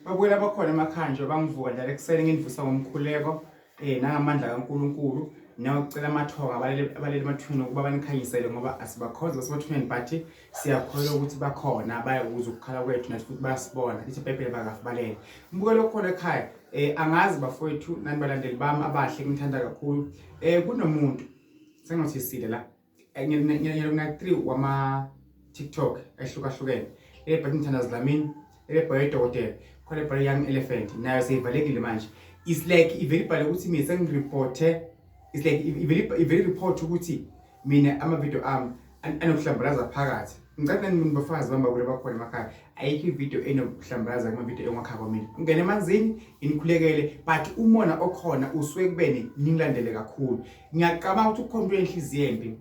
Babukela abakhona emakhaya nje bangivuka njalo ekuseni nginivusa ngomkhuleko nangamandla kaNkulunkulu niyocela amathonga abalele emathuneni ukuba banikhanyisele ngoba asibakhonzi basemathuneni but siyakholelwa ukuthi bakhona bayakuzwa ukukhala kwethu nathi futhi bayasibona. Lithi iBhayibheli bakafi balele. Mbukelo okhona ekhaya angazi bafowethu nani balandeli bami abahle ngithanda kakhulu. Kunomuntu sengothisile la ngiyalokuna 3 wama TikTok ehlukahlukene. Lebhathi Mthandazo Dlamini, lebhathi idokotela, khona ebhale Young Elephant nayo seyivalekile manje. It's like ivele ibhale ukuthi mina sengireporte, it's like ivele report ukuthi mina ama-video ami anokuhlambalaza phakathi. Ngicela nani mina bafazi bami bakule bakhona emakhaya. Ayikho ivideo enokuhlambalaza kuma-video engiwakha kwamina. Ungene emanzini inikhulekele but umona okhona usuke kubeni ningilandele kakhulu. Ngiyacabanga ukuthi kukhona into enhliziyo embi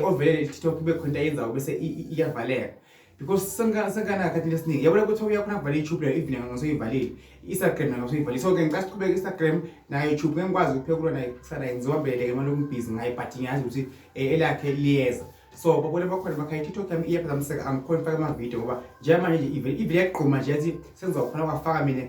ovelele TikTok kube khona into ayenzayo bese iyavaleka. Because senkana khathi lesiningi yabona ukuthi uyakhona ukuvala i-YouTube leyo even ngasoyivalile i-Instagram nayo ngasoyivalile. So ke ngicela siqhubeke i-Instagram na YouTube ngeke ngikwazi ukuphekulwa naye kusala ngiziwambele ke manje ngibhizi ngaye but ngiyazi ukuthi elakhe liyeza. So babone bakhona emakhaya i-TikTok yami iyaphazamiseka angikhoni ukufaka ama-video ngoba njengamanje nje ivele yagquma nje yathi sengizokhona ukwafaka mina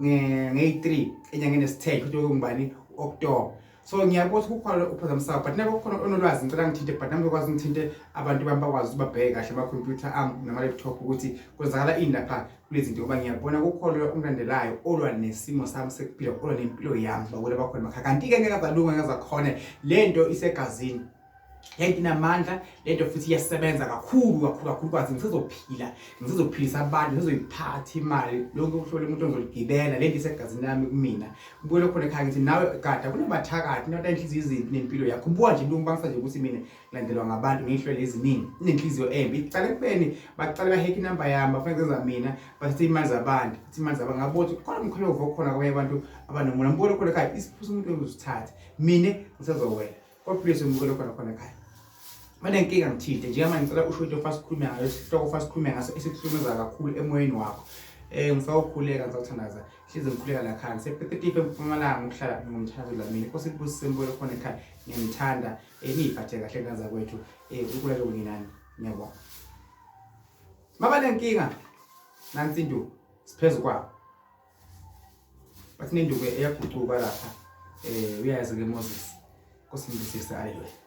ngeyi-3 enyangeni esithe futhi ngubani u-October. So ngiyabona ukuthi kukhona uphazamisako but nabe kukhona onolwazi ngicela ngithinte but nami ngikwazi ngithinte abantu bami bakwazi ukuthi babheke kahle ama-computer ami nama-laptop ukuthi kwenzakala ini lapha kulezi zinto ngoba ngiyabona kukhona ongilandelayo olwa nesimo sami sekuphila olwa nempilo yami bakule bakhona emakhaya. Kanti-ke ngeke azalunga ngeke azakhona le nto isegazini. Lento inamandla, lento futhi iyasebenza kakhulu kakhulu kakhulu kwazi ngisezophila, ngisezophilisa abantu, ngisezoyiphatha imali, lonke uhlobo umuntu ongizoligibela, lento isegazini lami kumina. Ubuyele khona ekhaya ngithi nawe gada kunabathakathi, nabantu inhliziyo izimbi nempilo yakho. Buka nje into ngibangisa nje ukuthi mina ngilandelwa ngabantu ngihlwele eziningi, inenhliziyo embi. Icala ekubeni baqale bahekhe inamba yami, bafuna ukwenza mina, bathathe imali zabantu, bathathe imali zabantu. Ngabona ukuthi khona umkholovo okhona kwabanye abantu abanomona. Mbukele khona ekhaya, isiphuso umuntu uzithathe. Mina ngisazowela. God bless you mbukelo khona khona ekhaya. Banenkinga ngithinte njengamanje ngicela usho into ofasa ukhulume ngayo isihloko ofasa ukhulume ngaso esikuhlumeza kakhulu emoyeni wakho. Ngisawukhuleka ngisawuthandaza hlezi ngikhuleka la khaya ngisePetetife eMpumalanga ukuhlala ngomthandazo Dlamini. Inkosi ikubusise mbukelo khona ekhaya ngiyanithanda niyiphathe kahle ngane zakwethu uNkulunkulu abe kunye nani ngiyabonga. Mabanenkinga nansi induku siphezu kwabo. Bathi nenduku eyagucuka lapha uyayazi ke Moses. Nkosi ngibusise haleluya.